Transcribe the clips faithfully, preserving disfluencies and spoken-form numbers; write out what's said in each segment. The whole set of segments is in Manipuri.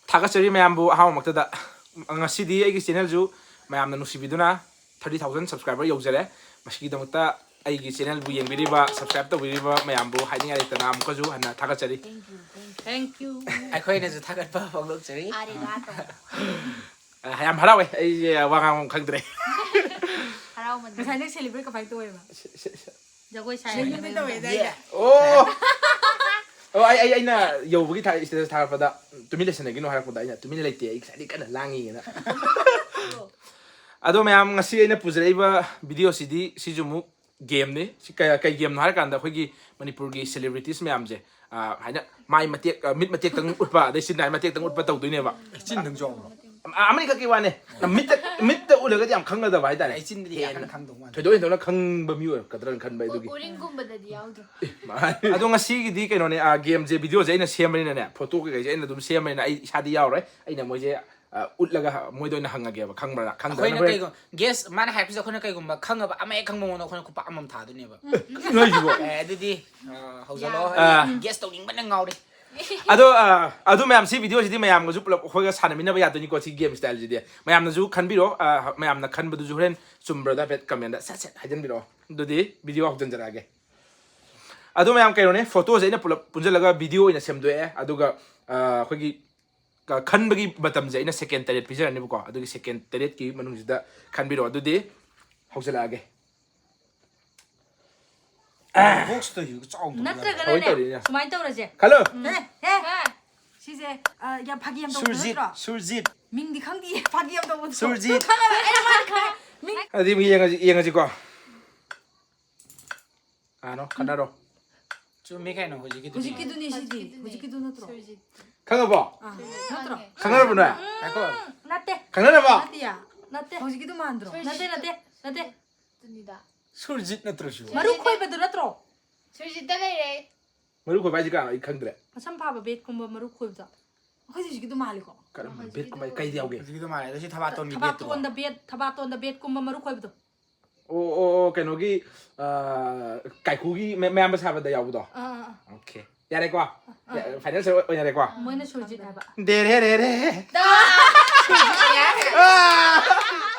ꯊꯥꯒꯠꯆꯔꯤ ꯃꯌꯥꯝꯕꯨ ꯑꯍꯥꯟꯕꯃꯛꯇꯗ꯫ ꯉꯁꯤꯗꯤ ꯑꯩꯒꯤ ꯆꯦꯅꯦꯜꯁꯨ ꯃꯌꯥꯝꯅ ꯅꯨꯡꯁꯤꯕꯤꯗꯨꯅ ꯊꯥꯔꯇꯤ ꯊꯥꯎꯖꯟ ꯁꯕꯁꯀ꯭ꯔꯥꯏꯕꯔ ꯌꯧꯖꯔꯦ꯫ ꯃꯁꯤꯒꯤꯗꯃꯛꯇ ꯑꯩꯒꯤ ꯆꯦꯅꯦꯜꯕꯨ ꯌꯦꯡꯕꯤꯔꯤꯕ, ꯁꯕꯁꯀ꯭ꯔꯥꯏꯕ ꯇꯧꯕꯤꯔꯤꯕ ꯃꯌꯥꯝꯕꯨ ꯍꯥꯏꯅꯤꯡꯉꯥꯏ ꯂꯩꯇꯅ ꯑꯃꯨꯛꯀꯁꯨ ꯍꯟꯅ ꯊꯥꯒꯠꯆꯔꯤ꯫ Thank you. ꯑꯩꯈꯣꯏꯅꯁꯨ ꯊꯥꯒꯠꯄ ꯐꯣꯡꯗꯣꯛꯆꯔꯤ꯫ Arigato. ꯑ, ꯌꯥꯝ ꯍꯔꯥꯎꯋꯦ꯫ ꯑꯩꯁꯦ ꯋꯥ ꯉꯥꯡꯐꯝ ꯈꯪꯗ꯭ꯔꯦ꯫ ꯍꯔꯥꯎꯃꯟꯗꯅ꯫ ꯉꯁꯥꯏ ꯅꯪ celebrate ꯀꯃꯥꯏꯅ ꯇꯧꯋꯦꯕ? ꯁꯦ- ꯁꯦ- ꯁꯦ- ꯖꯒꯣꯏ ꯁꯥꯏ Celebrate ꯇꯧꯋꯦ ꯑꯗꯥꯏꯗ꯫ ꯑꯣ ꯑꯣ ꯑꯩ ꯑꯩ ꯑꯩꯅ ꯌꯧꯕꯒꯤ ꯊꯥ status ꯊꯥꯒꯠꯄꯗ ꯇꯨꯃꯤꯟ ꯂꯩꯁꯟꯅꯒꯤꯅꯣ ꯍꯥꯏꯔꯛꯄꯗ ꯑꯩꯅ ꯇꯨꯃꯤꯟꯅ ꯂꯩꯇꯦ, ꯑꯩ ꯉꯁꯥꯏꯗꯤ ꯀꯟꯅ ꯂꯥꯡꯉꯤꯅ꯫ ꯑꯗꯣ ꯃꯌꯥꯝ, ꯉꯁꯤ ꯑꯩꯅ ꯄꯨꯖꯔꯛꯏꯕ video ꯁꯤꯗꯤ ꯁꯤꯁꯨ ꯑꯃꯨꯛ game ꯅꯤ꯫ ꯁꯤ ꯀꯩ ꯀꯩ game ꯅꯣ ꯍꯥꯏꯔꯀꯥꯟꯗ ꯑꯩꯈꯣꯏꯒꯤ ꯃꯅꯤꯄꯨꯔꯒꯤ celebrities ꯃꯌꯥꯝꯁꯦ, ꯑ, ꯍꯥꯏꯅ ꯃꯥꯏ ꯃꯇꯦꯛ, ꯑ, ꯃꯤꯠ ꯃꯇꯦꯛꯇꯪ ꯎꯠꯄ ꯑꯗꯩ ꯆꯤꯟ ꯃꯇꯦꯛꯇꯪ ꯎꯠꯄ ꯇꯧꯗꯣꯏꯅꯦꯕ꯫ ꯆꯤꯟꯗꯪ ꯆꯥꯎꯕ꯭ꯔꯣ? ꯑ, ꯑꯃꯅꯤ ꯈꯛꯀꯤ ꯋꯥꯅꯦ꯫ ꯃꯤꯠꯇ ꯃꯤꯠꯇ ꯎꯠꯂꯒꯗꯤ ꯌꯥꯝ ꯈꯪꯒꯗꯕ ꯍꯥꯏꯇꯥꯔꯦ꯫ ꯑꯩ ꯆꯤꯟꯗꯗꯤ ꯌꯥꯝ ꯈꯪꯗꯧ ꯃꯥꯟꯗꯦ꯫ ꯊꯣꯏꯗꯣꯛ ꯍꯦꯟꯗꯣꯛꯅ ꯈꯪꯕ ꯃꯤ ꯑꯣꯏꯔꯛꯀꯗ꯭ꯔꯅ ꯈꯟꯕ ꯑꯩ ꯑꯗꯨꯒꯤ꯫ ꯎꯔꯤꯡꯒꯨꯝꯕꯗꯗꯤ ꯌꯥꯎꯗ꯭ꯔꯣ? ꯑꯗꯣ ꯉꯁꯤꯒꯤꯗꯤ ꯀꯩꯅꯣꯅꯦ, ꯑ, game ꯁꯦ, video ꯁꯦ ꯑꯩꯅ ꯁꯦꯝꯕꯅꯤꯅꯅꯦ, photo ꯀꯩꯀꯩꯁꯦ ꯑꯩꯅ ꯑꯗꯨꯝ ꯁꯦꯝꯕꯅꯤꯅ ꯑꯩ ꯏꯁꯥꯗꯤ ꯌꯥꯎꯔꯣꯏ꯫ ꯑꯩꯅ ꯃꯣꯏꯁꯦ, ꯑ, ꯎꯠꯂꯒ ꯃꯣꯏꯗ ꯑꯣꯏꯅ ꯍꯪꯉꯒꯦꯕ, ꯈꯪꯕ꯭ꯔꯥ? ꯈꯪꯗ꯭ꯔꯒꯅ ꯑꯩꯈꯣꯏꯅ ꯍꯣꯔꯦꯟ꯫ ꯀꯩꯒꯨꯝꯕ guess ꯃꯥꯅ ꯍꯥꯏꯔꯛꯄꯁꯦ ꯑꯩꯈꯣꯏꯅ ꯀꯩꯒꯨꯝꯕ ꯈꯪꯉꯕ ꯑꯃ ꯍꯦꯛ ꯈꯪꯕ ꯃꯉꯣꯟꯗ ꯑꯩꯈꯣꯏꯅ ꯈꯨꯄꯥꯛ ꯑꯃꯃꯝ ꯊꯥꯗꯣꯏꯅꯦꯕ꯫ ꯀꯩꯅꯣ ꯍꯥꯏꯁꯤꯕꯣ? ꯑꯦ, ꯑꯗꯨꯗꯤ ꯑ, ꯍꯧꯖꯤꯜꯂꯣ꯫ ꯑꯥ꯫ Guess ꯇꯧꯅꯤꯡꯕꯅ ꯉꯥꯎꯔꯦ꯫ ꯑꯗꯣ, ꯑ, ꯑꯗꯨ ꯃꯌꯥꯝ ꯁꯤ video ꯁꯤꯗꯤ ꯃꯌꯥꯝꯒꯁꯨ ꯄꯨꯂꯞ ꯑꯩꯈꯣꯏꯒ ꯁꯥꯟꯅꯃꯤꯟꯅꯕ ꯌꯥꯗꯣꯏꯅꯤꯀꯣ, ꯁꯤ game style ꯁꯤꯗꯤ꯫ ꯃꯌꯥꯝꯅꯁꯨ ꯈꯟꯕꯤꯔꯣ, ꯑ, ꯃꯌꯥꯝꯅ ꯈꯟꯕꯗꯨꯁꯨ ꯍꯣꯔꯦꯟ ꯆꯨꯝꯕ꯭ꯔꯥ ꯍꯥꯏꯐꯦꯠ comment ꯁꯠ ꯁꯠ ꯍꯥꯏꯖꯟꯕꯤꯔꯛꯑꯣ꯫ ꯑꯗꯨꯗꯤ video ꯍꯧꯖꯤꯟꯖꯔꯛꯑꯒꯦ꯫ ꯑꯗꯣ ꯃꯌꯥꯝ ꯀꯩꯅꯣꯅꯦ, photo ꯁꯦ ꯑꯩꯅ ꯄꯨꯂꯞ ꯄꯨꯟꯁꯤꯜꯂꯒ video ꯑꯣꯏꯅ ꯁꯦꯝꯗꯣꯛꯑꯦ꯫ ꯑꯗꯨꯒ, ꯑ, ꯑꯩꯈꯣꯏꯒꯤ ꯀ-, ꯈꯟꯕꯒꯤ ꯃꯇꯝꯁꯦ ꯑꯩꯅ second ꯇꯔꯦꯠ ꯄꯤꯖꯔꯅꯦꯕꯀꯣ꯫ ꯑꯗꯨꯒꯤ second ꯇꯔꯦꯠꯀꯤ ꯃꯅꯨꯡꯁꯤꯗ ꯈꯟꯕꯤꯔꯣ꯫ ꯑꯗꯨꯗꯤ ꯍꯧꯖꯤꯜꯂꯛꯑꯒꯦ꯫ Box ꯇ ꯌꯨ ꯆꯥꯎꯗꯕ ꯌꯥꯔꯣꯏ꯫ ꯊꯑꯣꯏ ꯅꯠꯇ꯭ꯔꯒꯅꯅꯦ ꯇꯧꯔꯤꯅꯦ꯫ ꯁꯨꯃꯥꯏꯅ ꯇꯧꯔꯁꯦ꯫ ꯈꯜꯂꯣ꯫ ꯍꯦ, ꯍꯦ꯫ ꯁꯤꯁꯦ, ꯑ, ꯌꯥꯝ ꯐꯥꯒꯤ ꯌꯥꯝ ꯇꯧꯕꯗꯣ ꯁꯨꯔꯖꯤꯠ, ꯅꯠꯇ꯭ꯔꯣ? ꯁꯨꯔꯖꯤꯠ, ꯃꯤꯡꯗꯤ ꯈꯪꯗꯤꯌꯦ, ꯐꯥꯒꯤ ꯌꯥꯝ ꯇꯧꯕꯗꯣ꯫ ꯁꯨꯔꯖꯤꯠ꯫ ꯈꯪꯉꯕ? ꯑꯩꯅ ꯃꯥꯅ ꯈꯪꯉꯦ꯫ ꯃꯤꯡ ꯑꯗꯨꯗꯤ ꯑꯃꯨꯛ ꯌꯦꯡꯉꯁꯤ, ꯌꯦꯡꯉꯁꯤꯀꯣ꯫ ꯀꯅꯥꯅꯣ? ꯈꯟꯅꯔꯣ꯫ ꯆꯨꯝꯃꯤ ꯀꯩꯅꯣ ꯍꯧꯖꯤꯛꯀꯤꯗꯨꯗꯤ꯫ ꯍꯧꯖꯤꯛꯀꯤꯗꯨꯅꯤ ꯁꯤꯗꯤ꯫ ꯍꯧꯖꯤꯛꯀꯤꯗꯨꯅꯦ꯫ ꯍꯧꯖꯤꯛꯀꯤꯗꯨ ꯅꯠꯇ꯭ꯔꯣ? ꯁꯨꯔꯖꯤꯠ꯫ ꯈꯪꯉꯕꯣ? ꯑꯥ, ꯅꯠꯇ꯭ꯔꯣ? ꯈꯪꯉꯦ꯫ ꯈꯪꯅꯔꯕꯣ ꯅꯣꯏ? ꯉꯥꯏꯈꯣ꯫ ꯅꯠꯇꯦ꯫ ꯈꯪꯅꯔꯕꯣ? ꯅꯠꯇꯤꯌꯥ꯫ ꯅꯠꯇꯦ꯫ ꯍꯧꯖꯤꯛꯀꯤꯗꯨ ꯃꯥꯟꯗ꯭ꯔꯣ? ꯁꯨꯔꯖꯤꯠ꯫ ꯅꯠꯇꯦ, ꯅꯠꯇꯦ, ꯅꯠꯇꯦ꯫ ꯇꯨꯅꯤꯗ꯫ ꯁꯨꯔꯖꯤꯠ ꯅꯠꯇ꯭ꯔꯣ ꯁꯤꯕꯣ? ꯃꯔꯨ ꯈꯣꯏꯕꯗꯨ ꯅꯠꯇ꯭ꯔꯣ? ꯁꯨꯔꯖꯤꯠꯇ ꯂꯩꯔꯦ꯫ ꯃꯔꯨ ꯈꯣꯏꯕ ꯍꯥꯏꯁꯦ ꯀꯅꯥꯅꯣ? ꯑꯩ ꯈꯪꯗ꯭ꯔꯦ꯫ ꯃꯁꯝ ꯐꯥꯕ ꯕꯦꯠꯀꯨꯝꯕ ꯃꯔꯨ ꯈꯣꯏꯕꯗꯣ꯫ ꯑꯩꯈꯣꯏ ꯍꯧꯖꯤꯛꯀꯤꯗꯨ ꯃꯥꯜꯂꯤꯀꯣ? ꯀꯔꯝꯕ ꯕꯦꯠꯀꯨꯝꯕ ꯀꯩꯗ ꯌꯥꯎꯒꯦ? ꯍꯧꯖꯤꯛꯀꯤꯗꯣ ꯃꯥꯜꯂꯦ꯫ ꯑꯗꯣ ꯁꯤ ꯊꯕꯥꯇꯣꯟꯒꯤ ꯕꯦꯠꯇꯨꯔꯣ? ꯊꯕꯥꯇꯣꯟꯗ ꯕꯦꯠ, ꯊꯕꯥꯇꯣꯟꯗ ꯕꯦꯠꯀꯨꯝꯕ ꯃꯔꯨ ꯈꯣꯏꯕꯗꯣ꯫ ꯑꯣ, ꯑꯣ, ꯑꯣ, ꯀꯩꯅꯣꯒꯤ, ꯑ, ꯀꯥꯏꯀꯨꯒꯤ ꯃ-, ꯃꯌꯥꯝꯕ ꯁꯥꯕꯗ ꯌꯥꯎꯕꯗꯣ? ꯑꯥ, ꯑꯥ, ꯑꯥ꯫ Okay꯫ ꯌꯥꯔꯦꯀꯣ? ꯐꯥꯏꯅꯦꯜꯁꯦ ꯑꯣꯏꯅꯔꯦꯀꯣ? ꯃꯣꯏꯅ ꯁꯨꯔꯖꯤꯠ ꯍꯥꯏꯕ꯫ ꯗꯦꯔꯦ ꯔꯦ ꯔꯦ꯫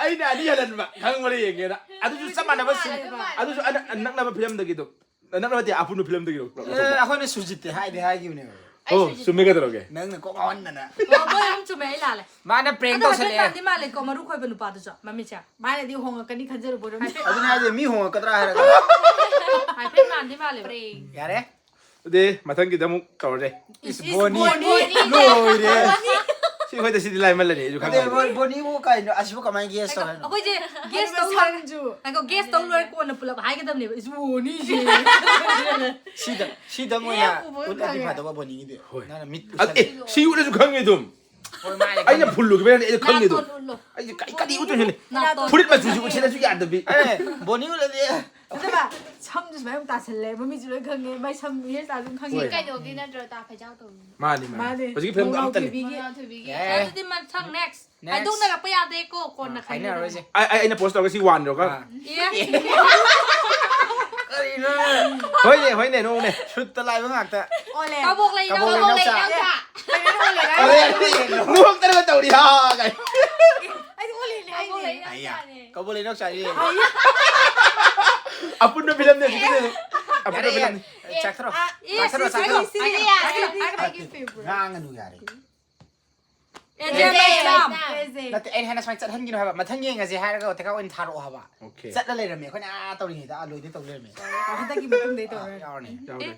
ꯑꯩꯅ ꯑꯅꯤ ꯍꯜꯍꯟꯕ ꯈꯪꯕ꯭ꯔꯥ ꯌꯦꯡꯒꯦꯅ꯫ ꯑꯗꯨꯁꯨ ꯆꯞ ꯃꯥꯟꯅꯕ ꯁꯤꯟ ꯑꯗꯨꯁꯨ ꯑꯅ- ꯅꯛꯅꯕ ꯐꯤꯂꯝꯗꯒꯤ ꯑꯗꯨꯝ ꯅꯛꯅꯕ ꯅꯠꯇꯦ ꯑꯄꯨꯟꯕ ꯐꯤꯂꯝꯗꯒꯤ ꯑꯗꯨꯝ ꯑꯦ, ꯑꯩꯈꯣꯏꯅ ꯁꯨꯔꯖꯤꯠꯇꯤ ꯍꯥꯏꯗꯤ ꯍꯥꯏꯈꯤꯕꯅꯦꯕ꯫ ꯑꯣ ꯆꯨꯝꯃꯦ ꯀꯩꯗꯧꯔꯒꯦ? ꯅꯪꯅ ꯀꯣꯛ ꯉꯥꯎꯍꯟꯗꯅ꯫ ꯑꯣ ꯃꯣꯏ ꯑꯍꯨꯝ ꯆꯨꯝꯃꯦ ꯑꯩ ꯂꯥꯜꯂꯦ꯫ ꯃꯥꯅ ꯄ꯭ꯔꯦꯡ ꯑꯗꯣ ꯍꯥꯏꯐꯦꯠ ꯇꯧꯁꯜꯂꯛꯑꯦ꯫ ꯃꯥꯟꯗꯤ ꯃꯥꯜꯂꯦꯀꯣ ꯃꯔꯨ ꯈꯣꯏꯕ ꯅꯨꯄꯥꯗꯨꯁꯨ ꯃꯃꯤꯠꯁꯦ꯫ ꯃꯥꯅꯗꯤ ꯍꯣꯡꯉꯛꯀꯅꯤ ꯈꯟꯖꯔꯨꯕ ꯑꯣꯏꯔꯝꯅꯤ꯫ ꯑꯗꯨꯅ ꯍꯥꯏꯁꯦ ꯃꯤ ꯍꯣꯡꯉꯛꯀꯗ꯭ꯔꯥ ꯍꯥꯏꯔꯒ꯫ ꯍꯥꯏꯐꯦꯠ ꯃꯥꯟꯗꯤ ꯃꯥꯜꯂꯦꯕ꯫ ꯌꯥꯔꯦ꯫ ꯑꯗꯨꯗꯤ ꯃꯊꯪꯒꯤꯗ ꯑꯃꯨꯛ ꯇꯧꯔꯁꯦ꯫ ꯏꯁ ꯏꯁ, ꯕꯣꯅꯤ꯫ ꯕꯣꯅꯤ꯫ ꯂꯣꯏꯔꯦ꯫ ꯁꯤ ꯑꯩꯈꯣꯏꯗ ꯁꯤꯗꯤ ꯂꯥꯏꯃꯜꯂꯅꯤ ꯑꯩꯁꯨ ꯑꯗꯩ ꯈꯪꯗꯦ꯫ ꯕꯣ- ꯕꯣꯅꯤꯕꯨ ꯀꯩꯅꯣ ꯑꯁꯤꯕꯨ ꯀꯃꯥꯏꯅ ꯒꯦꯁ ꯇꯧ ꯍꯥꯏꯅꯣ? ꯑꯩꯈꯣꯏꯁꯦ ꯒꯦꯁ ꯑꯗꯨꯒ ꯇꯧ ꯁꯝꯁꯨ꯫ ꯉꯥꯏꯈꯣ ꯒꯦꯁ ꯇꯧ ꯂꯣꯏꯔ ꯀꯣꯟꯅ ꯄꯨꯂꯞ ꯍꯥꯏꯒꯗꯕꯅꯦꯕ ꯏꯁ ꯕꯣꯅꯤꯁꯦ꯫ ꯁꯤꯗ ꯁꯤꯗ ꯃꯤ ꯃꯣꯏꯅ ꯎꯕ ꯎꯠꯂꯗꯤ ꯈꯪꯉꯦ꯫ ꯐꯗꯧꯕ ꯕꯣꯅꯤꯒꯤꯗꯤ꯫ ꯍꯣꯏ꯫ ꯅꯪꯅ ꯃꯤꯠ ꯑ- ꯑꯦ ꯎꯁꯜꯂꯦ꯫ ꯁꯤ ꯎꯠꯂꯁꯨ ꯈꯪꯉꯦ ꯑꯗꯨꯝ꯫ ꯍꯣꯏ ꯃꯥꯅꯦ ꯑꯩꯅ ꯈꯪꯉꯦ꯫ ꯐꯨꯜ ꯂꯨꯈꯤꯕꯩ ꯑꯩ ꯈꯪꯉꯦ ꯑꯗꯨꯝ꯫ ꯅꯥꯇꯣꯟ ꯎꯠꯂꯣ꯫ ꯑꯩꯁꯦ ꯀꯩ ꯀꯔꯤ ꯎꯠꯇꯣꯏꯅꯣ ꯈꯪꯗꯦ꯫ ꯅꯥꯇꯣꯟ꯫ ꯐꯨꯔꯤꯠ ꯃꯆꯨꯁꯨ ꯎꯠꯁꯤꯜꯂꯁꯨ ꯌꯥꯗꯕꯤ꯫ ꯑꯦ ꯕꯣꯅꯤ ꯎꯠꯂꯗꯤ꯫ ꯑꯗꯨꯒ ꯁꯝꯗꯨ ꯁꯨꯃꯥꯏꯅ ꯑꯃꯨꯛ ꯇꯥꯁꯜꯂꯦ ꯃꯃꯤꯠꯁꯨ ꯂꯣꯏ ꯈꯪꯉꯦ ꯃꯥꯏ ꯁꯝ ꯍꯤꯌꯔ ꯁ꯭ꯇꯥꯏꯜꯁꯨ ꯑꯗꯨꯝ ꯈꯪꯉꯦ꯫ ꯍꯣꯏ꯫ ꯀꯩꯅꯣꯒꯤ ꯅꯠꯇ꯭ꯔꯣ ꯇꯥ ꯐꯩꯖꯥꯎ ꯇꯧꯕꯅꯤ꯫ ꯃꯥꯅꯤ ꯃꯥꯅꯤ꯫ ꯃꯥꯅꯦ꯫ ꯍꯧꯖꯤꯛꯀꯤ ꯐꯤꯂꯝꯗꯣ ꯃꯣꯃꯣ ꯑꯝꯇꯅꯤ꯫ ꯊꯣꯏꯕꯤꯒꯤ꯫ ꯃꯉꯥ ꯊꯣꯏꯕꯤꯒꯤ꯫ ꯑꯦ ꯑꯗꯨꯗꯤ ꯃꯊꯪ ꯅꯦꯛꯁ Next. ꯍꯥꯏꯗꯣꯛꯅꯔꯛꯄ ꯌꯥꯗꯦꯀꯣ ꯀꯣꯟꯅ ꯍꯥꯏꯅꯔꯔꯣꯏꯁꯦ꯫ ꯑꯩ ꯑꯩ- ꯑꯩꯅ ꯄꯣꯁ ꯇꯧꯔꯒ ꯁꯤ ꯋꯥꯟꯗ꯭ꯔꯣꯒ꯫ ꯑꯥ. ꯈꯪꯉꯦ꯫ ꯀꯔꯤꯅꯣ? ꯍꯣꯏꯅꯦ ꯍꯣꯏꯅꯦ ꯅꯣꯡꯅꯦ꯫ ꯁꯨꯠꯇ ꯂꯥꯏꯕ ꯉꯥꯛꯇ꯫ ꯑꯣꯂꯦ꯫ ꯀꯕꯣꯛ ꯂꯩ ꯀꯕꯣꯛ ꯏꯅꯥꯎꯆꯥ꯫ ꯂꯩ ꯏꯅꯥꯎꯆꯥ꯫ ꯅꯣꯛꯇꯅꯒ ꯇꯧꯔꯤ ꯍꯥ ꯀꯥꯏ꯫ ꯑꯩꯗꯤ ꯑꯣꯂꯦꯅꯦ ꯀꯕꯣꯛ ꯂꯩ ꯍꯥꯏꯅꯦ꯫ ꯑꯩꯌꯥ꯫ ꯏꯅꯥꯎꯆꯥꯅꯦ꯫ ꯀꯕꯣꯛ ꯂꯩ ꯏꯅꯥꯎꯆꯥꯅꯤ꯫ ꯑꯄꯨꯟꯕ ꯐꯤꯂꯝꯅꯦ ꯍꯧꯖꯤꯛꯀꯤꯗꯤ꯫ ꯑꯄꯨꯟꯕ ꯌꯥꯔꯦ, ꯐꯤꯂꯝꯅꯤ꯫ ꯌꯥꯔꯦ꯫ ꯆꯥꯊꯔꯣ꯫ ꯑꯦ, ꯆꯥꯊꯔꯣ, ꯁꯤ, ꯁꯤ, ꯆꯥꯊꯔꯣ꯫ ꯁꯤ, ꯑꯗꯨꯗꯤ ꯁꯤ, ꯑꯩ- ꯁꯤ, ꯑꯩꯒꯤ ꯐꯦꯚꯣꯔꯥꯏꯠ꯫ ꯉꯥꯡꯒꯅꯨ ꯌꯥꯔꯦ꯫ ꯑꯦ, ꯑꯦꯖꯦ ꯖꯦ, ꯂꯥꯝ꯫ ꯖꯦ꯫ ꯅꯠꯇꯦ ꯑꯩꯅ ꯍꯥꯏꯅ ꯁꯨꯃꯥꯏꯅ ꯆꯠꯍꯟꯒꯅꯨ ꯍꯥꯏꯕ꯫ ꯃꯊꯪ ꯌꯦꯡꯉꯁꯦ ꯍꯥꯏꯔꯒ ꯇꯦꯛꯀꯥꯎ ꯑꯣꯏꯅ ꯊꯥꯔꯛꯑꯣ ꯍꯥꯏꯕ꯫ Okay. ꯆꯠꯂ ꯂꯩꯔꯝꯃꯦ ꯑꯩꯈꯣꯏꯅ ꯑꯥ ꯇꯧꯔꯤꯉꯩꯗ ꯑꯥ ꯂꯣꯏꯗꯤ ꯇꯧ ꯂꯩꯔꯝꯃꯦ꯫ ꯍꯟꯗꯛꯀꯤ ꯃꯇꯨꯡꯗꯩ ꯑꯥ, ꯇꯧꯔꯦ꯫ ꯌꯥꯎꯔꯅꯤ꯫ ꯌꯥꯎꯔꯦ꯫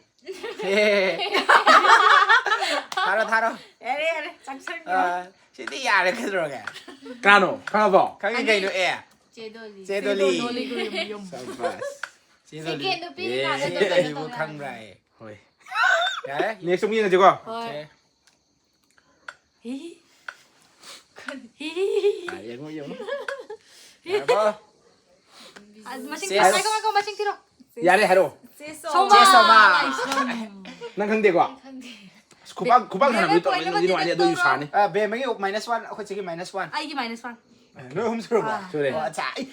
ꯊꯥꯔꯣ ꯊꯥꯔꯣ꯫ ꯌꯥꯔꯦ ꯌꯥꯔꯦ ꯆꯪꯁꯟꯈ꯭ꯔꯣ꯫ ꯑꯥ, ꯁꯤꯗꯤ ꯌꯥꯔꯦ ꯀꯩꯗꯧꯔꯒꯦ꯫ ꯀꯅꯥꯅꯣ ꯈꯪꯉꯕꯣ? ꯈꯪꯉꯤ ꯀꯩꯅꯣ ꯑꯦ꯫ ꯆꯦ ꯗꯣꯂꯤ꯫ ꯆꯦ ꯗꯣꯂꯤ꯫ ꯗꯣꯂꯤ ꯀꯨꯏꯔꯝꯕ ꯌꯨꯝ꯫ ꯁꯕꯥꯁ꯫ ꯆꯦ ꯗꯣꯂꯤ꯫ ꯁꯦꯀꯦꯟ ꯅꯨꯄꯤ ꯑꯦ꯫ ꯀꯅꯥꯅꯣ ꯆꯦ ꯑꯗꯨꯝ ꯀꯩꯅꯣ ꯗꯣꯂꯤꯕꯨ ꯇꯧꯅ ꯈꯪꯕ꯭ꯔꯥ ꯑꯦ꯫ ꯍꯣꯏ꯫ ꯌꯥꯔꯦ? Next ꯑꯃꯨꯛ ꯌꯦꯡꯉꯁꯤꯀꯣ꯫ ꯍꯣꯏ꯫ Okay. ꯍꯤ꯫ ꯍꯤ꯫ ꯑꯥ, ꯌꯦꯡꯉꯣ ꯌꯦꯡꯉꯣ꯫ ꯌꯥꯔꯕꯣ? ꯑ, ꯃꯁꯤꯡ Yes. ꯉꯥꯏꯈꯣ ꯉꯥꯏꯈꯣ ꯃꯁꯤꯡ ꯊꯤꯔꯣ꯫ ꯌꯥꯔꯦ ꯍꯥꯏꯔꯣ꯫ ꯆꯦ ꯁꯣꯃꯥ꯫ ꯆꯦ ꯁꯣꯃꯥ꯫ ꯅꯪ ꯈꯪꯗꯦꯀꯣ? ꯈꯪꯗꯦ꯫ ꯑꯁ, ꯈꯨꯕꯥꯛ ꯈꯨꯕꯥꯛ ꯊꯥꯅꯕꯗꯤ ꯕꯦꯝꯃ ꯇꯧꯔꯝꯃꯦ ꯀꯣꯏꯅꯕ ꯅꯨꯡꯗꯤ ꯅꯨꯡꯉꯥꯏꯅꯤ ꯑꯗꯨ ꯑꯣꯏꯁꯨ ꯅꯠꯇ꯭ꯔꯣ? ꯁꯥꯅꯤ꯫ ꯑ, ꯕꯦꯝꯃꯒꯤ minus one ꯑꯩꯈꯣꯏ ꯆꯦꯒꯤ minus one꯫ ꯑꯩꯒꯤ minus one꯫ ꯑ, ꯅꯣꯏ ꯑꯍꯨꯝ ꯁꯨꯔꯕꯣ? ꯑꯥ꯫ ꯁꯨꯔꯦ꯫ ꯑꯣ, ꯑꯠꯆꯥ꯫ ꯑꯩ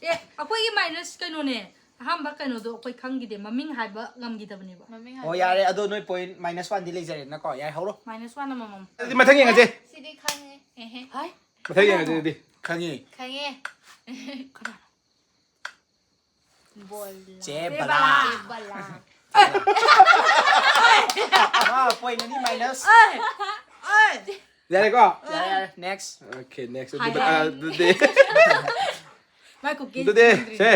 ꯑꯦ ꯑꯩꯈꯣꯏꯒꯤ minus ꯀꯩꯅꯣꯅꯦ꯫ ꯑꯍꯥꯟꯕ ꯀꯩꯅꯣꯗꯣ ꯑꯩꯈꯣꯏ ꯈꯪꯈꯤꯗꯦ, ꯃꯃꯤꯡ ꯍꯥꯏꯕ ꯉꯝꯈꯤꯗꯕꯅꯦꯕ꯫ ꯃꯃꯤꯡ ꯑꯣ, ꯌꯥꯔꯦ, ꯑꯗꯣ ꯅꯣꯏ ꯄꯣꯏꯟ ꯃꯥꯏꯅꯁ ꯋꯥꯟꯗꯤ ꯂꯩꯖꯔꯦꯅꯀꯣ꯫ ꯌꯥꯔꯦ, ꯍꯧꯔꯣ꯫ ꯃꯥꯏꯅꯁ ꯋꯥꯟ ꯑꯃꯃꯝ꯫ ꯑꯗꯨꯗꯤ ꯃꯊꯪ ꯌꯦꯡꯉꯁꯦ꯫ ꯁꯤꯗꯤ ꯈꯪꯉꯦ꯫ ꯑꯦꯍꯦ꯫ ꯍꯥꯏ꯫ ꯃꯊꯪ ꯌꯦꯡꯉꯁꯦ ꯑꯗꯨꯗꯤ꯫ ꯈꯪꯉꯤ꯫ ꯈꯪꯉꯦ꯫ ꯆꯦ ꯕꯂꯥ꯫ ꯕꯂꯥ꯫ ꯆꯦ ꯕꯂꯥ꯫ ꯑꯥ, ꯄꯣꯏꯟ ꯑꯅꯤ ꯃꯥꯏꯅꯁ꯫ ꯌꯥꯔꯦꯀꯣ? ꯌꯥꯔꯦ, ꯌꯥꯔꯦ, ꯅꯦꯛꯁ꯫ Okay, next. ꯍꯥꯏ, ꯑꯗꯨꯗꯤ, ꯍꯥꯏ꯫ ꯑꯗꯨꯗꯤ, ꯃꯥꯏ ꯀꯨꯀꯤ ꯑꯗꯨꯗꯤ, ꯁꯦ꯫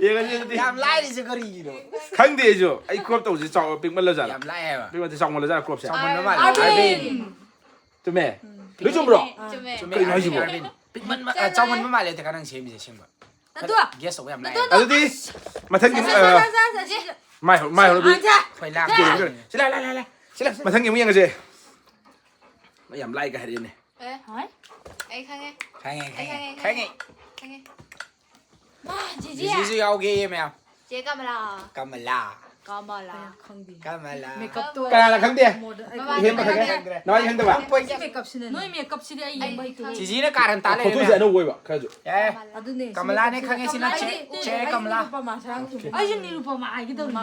ꯌꯦꯡꯉꯁꯤ ꯑꯗꯨꯗꯤ꯫ ꯌꯥꯝ ꯂꯥꯏꯔꯤꯁꯦ ꯀꯔꯤꯒꯤꯅꯣ? ꯈꯪꯗꯦ ꯑꯩꯁꯨ꯫ ꯑꯩ ꯀ꯭ꯔꯣꯞ ꯇꯧꯕꯁꯦ ꯆꯥꯎ ꯄꯤꯛꯃꯜꯂ ꯖꯥꯠꯂ? ꯌꯥꯝ ꯂꯥꯏ ꯍꯥꯏꯕ꯫ ꯄꯤꯛꯃꯜꯂ ꯆꯥꯎꯃꯜꯂ ꯖꯥꯠꯂ ꯀ꯭ꯔꯣꯞꯁꯦ? ꯆꯥꯎꯃꯟꯕ ꯃꯥꯜꯂꯦ꯫ ꯑꯥꯔꯕꯤꯟ꯫ ꯆꯨꯝꯃꯦ? ꯂꯣꯏ ꯆꯨꯝꯕ꯭ꯔꯣ? ꯆꯨꯝꯃꯦ꯫ ꯆꯨꯝꯃꯦ, ꯀꯩꯅꯣ ꯍꯥꯏꯁꯤꯕꯣ? ꯑꯥꯔꯕꯤꯟ꯫ ꯄꯤꯛꯃꯟꯕ, ꯑ, ꯆꯥꯎꯃꯟꯕ ꯃꯥꯜꯂꯦ ꯇꯦꯀꯥ ꯅꯪ ꯁꯦꯝꯃꯤꯁꯦ ꯑꯁꯦꯡꯕ꯫ ꯅꯠꯇꯨ꯫ ꯒꯦꯁ ꯇꯧꯕ ꯌꯥꯝ ꯂꯥꯏ꯫ ꯅꯠꯇꯨ꯫ ꯑꯗꯨꯗꯤ ꯃꯊꯪꯒꯤ ꯁꯦ, ꯑ, ꯁꯦ, ꯁꯦ, ꯁꯦ, ꯁꯦ꯫ ꯃꯥꯏ ꯍꯧ- ꯃꯥꯏ ꯍꯧꯔꯕꯤ꯫ ꯑꯥ, ꯁꯦ꯫ ꯍꯣꯏ, ꯂꯥ꯫ ꯁꯤ ꯂꯥ, ꯂꯥ, ꯂꯥ, ꯂꯥ꯫ ꯁꯤ ꯂꯥ, ꯃꯊꯪꯒꯤ ꯑꯃꯨꯛ ꯌꯦꯡꯉꯁꯦ꯫ ꯌꯥꯝ ꯂꯥꯏꯒ ꯍꯥꯏꯔꯛꯑꯦꯅꯦ꯫ ꯍꯥꯏ꯫ ꯑꯩ ꯈꯪꯉꯦ꯫ ꯈꯪꯉꯦ, ꯑꯩ ꯈꯪꯉꯦ, ꯈꯪꯉꯦ꯫ ꯈꯪꯉꯦ꯫ ꯈꯪꯉꯦ꯫ ꯃꯥ, ꯖꯤꯖꯤ꯫ ꯖꯤꯖꯤꯁꯨ ꯌꯥꯎꯒꯦ ꯃꯌꯥꯝ꯫ ꯆꯦ ꯀꯃꯂꯥ꯫ ꯀꯃꯂꯥ꯫ ꯀꯃꯂꯥ꯫ ꯈꯪꯗꯦ꯫ ꯀꯃꯂꯥ꯫ ꯃꯦꯀꯞꯇꯣ꯫ ꯀꯅꯥꯅ ꯈꯪꯗꯦ? ꯃꯣꯗ-, ꯏꯍꯦꯟꯕ ꯈꯪꯉꯦ꯫ ꯈꯪꯗꯦ꯫ ꯅꯋꯥꯗꯤ ꯈꯪꯗꯕ? ꯄꯣꯏꯟ ꯁꯤ ꯃꯦꯀꯞꯁꯤꯅ ꯅꯣꯏ ꯃꯦꯀꯞꯁꯤꯗꯤ ꯑꯩ ꯌꯦꯡꯕ ꯍꯩꯇꯦ꯫ ꯖꯤꯖꯤꯅ ꯀꯥꯔꯟ ꯇꯥ ꯂꯩꯔꯦ ꯐꯣꯇꯣꯁꯦ ꯃꯌꯥꯝ꯫ ꯑꯅꯧꯕ ꯑꯣꯏꯕ ꯈꯔꯁꯨ꯫ ꯌꯥꯔꯦ꯫ ꯑꯗꯨꯅꯦ꯫ ꯀꯃꯂꯥꯅꯦ ꯈꯪꯉꯦ, ꯁꯤꯅ ꯑꯩꯗꯤ ꯆꯦ, ꯅꯠꯇꯦ, ꯆꯦ ꯑꯩꯗꯤ ꯀꯃꯂꯥ꯫ ꯅꯤꯔꯨꯄꯃꯥ ꯁꯥꯔ ꯈꯪꯉꯦ꯫ ꯑꯩꯁꯨ ꯅꯤꯔꯨꯄꯃꯥ ꯍꯥꯏꯒꯦ ꯇꯧꯅꯤ꯫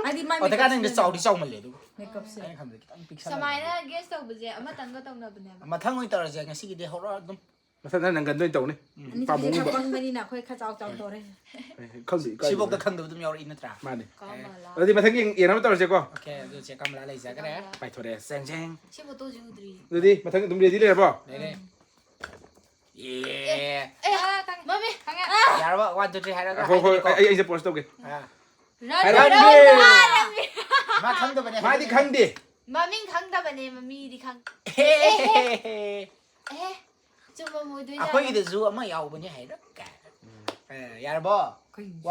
ꯍꯥꯏꯗꯤ ꯃꯥꯏ ꯑꯣ, ꯇꯦꯀꯥ ꯅꯪꯗꯤ ꯃꯦꯀꯞꯁꯤꯅ ꯆꯥꯎꯗꯤ ꯆꯥꯎꯃꯜꯂꯦ ꯑꯗꯨꯕꯨ꯫ ꯃꯦꯀꯞꯁꯦ꯫ ꯑꯩꯅ ꯈꯟꯕꯗ ꯈꯤꯇꯪ ꯄꯤꯛꯁꯜꯂꯦ꯫ ꯁꯨꯃꯥꯏꯅ ꯒꯦꯁ ꯇꯧꯕꯁꯦ ꯑꯃꯇꯪꯒ ꯇꯧꯅꯕꯅꯦꯕ꯫ ꯃꯊꯪ ꯑꯣꯏꯅ ꯇꯧꯔꯁꯦ, ꯉꯁꯤꯒꯤꯗꯤ ꯍꯧꯔꯣ ꯑꯗꯨꯝ꯫ ꯃꯊꯪꯗ ꯅꯪꯒꯟꯗ ꯑꯣꯏꯅ ꯇꯧꯅꯤ꯫ ꯑꯅꯤꯁꯤꯗꯤ ꯄꯥꯝꯕꯣꯝꯒꯨꯝꯕ꯫ ꯈꯪꯕꯅꯤꯅ ꯑꯩꯈꯣꯏ ꯈꯔ ꯆꯥꯎ ꯆꯥꯎ ꯇꯧꯔꯦ꯫ ꯈꯪꯗꯦ, ꯏꯀꯥꯏ꯫ ꯁꯤꯐꯧꯗ ꯈꯪꯗꯕ ꯑꯗꯨꯝ ꯌꯥꯎꯔꯛꯏ ꯅꯠꯇ꯭ꯔꯥ? ꯃꯥꯅꯦ꯫ ꯀꯃꯂꯥ꯫ ꯑꯗꯨꯗꯤ ꯃꯊꯪ ꯌꯦꯡ-, ꯌꯦꯡꯅꯕ ꯇꯧꯔꯁꯦꯀꯣ꯫ ꯑꯣꯀꯦ, ꯑꯗꯨ ꯆꯦ ꯀꯃꯂꯥ ꯂꯩꯖꯈ꯭ꯔꯦ꯫ ꯄꯥꯏꯊꯣꯔꯛꯑꯦ꯫ ꯖꯦꯡ ꯖꯦꯡ꯫ ꯁꯤ ꯐꯣꯇꯣꯁꯤ ꯎꯗ꯭ꯔꯤ꯫ ꯑꯗꯨꯗꯤ ꯃꯊꯪ ꯑꯗꯨꯝ ꯔꯦꯗꯤ ꯂꯩꯔꯕꯣ? ꯂꯩꯔꯦ꯫ ꯑꯦ, ꯃꯃꯤ ꯈꯪꯉꯦ꯫ ꯌꯥꯔꯕ? ꯋꯥꯟ, ꯇꯨ, ꯊ꯭ꯔꯤ ꯍꯥꯏꯔꯒ ꯍꯣꯏ, ꯍꯣꯏ, ꯍꯥꯏꯗꯣꯏꯅꯤꯀꯣ꯫ ꯑꯩ, ꯑꯩꯁꯦ ꯄꯣꯁ ꯇꯧꯒꯦ꯫ ꯑꯥ꯫ ꯔꯟ, ꯍꯥꯏꯔꯣ, ꯔꯟ, ꯍꯥꯏꯔꯣ꯫ ꯔꯟ꯫ ꯃꯥ ꯈꯪꯗꯕꯅꯦ ꯃꯥꯗꯤ ꯍꯥꯏꯕꯅꯦ꯫ ꯈꯪꯗꯦ꯫ ꯃꯃꯤꯡ ꯈꯪꯗꯕꯅꯦ, ꯃꯃꯤꯗꯤ ꯈꯪ-, ꯍꯦ, ꯍꯦ, ꯍꯦ, ꯍꯦ꯫ ꯑꯦꯍꯦ, ꯆꯨꯝꯕ ꯃꯣꯏꯗꯣꯏꯅꯦ꯫ ꯑꯩꯈꯣꯏꯒꯤꯗꯁꯨ ꯑꯃ ꯌꯥꯎꯕꯅꯦ ꯍꯥꯏꯔꯛ ꯀꯥꯏ꯫ ꯑꯦ, ꯌꯥꯔꯕꯣ?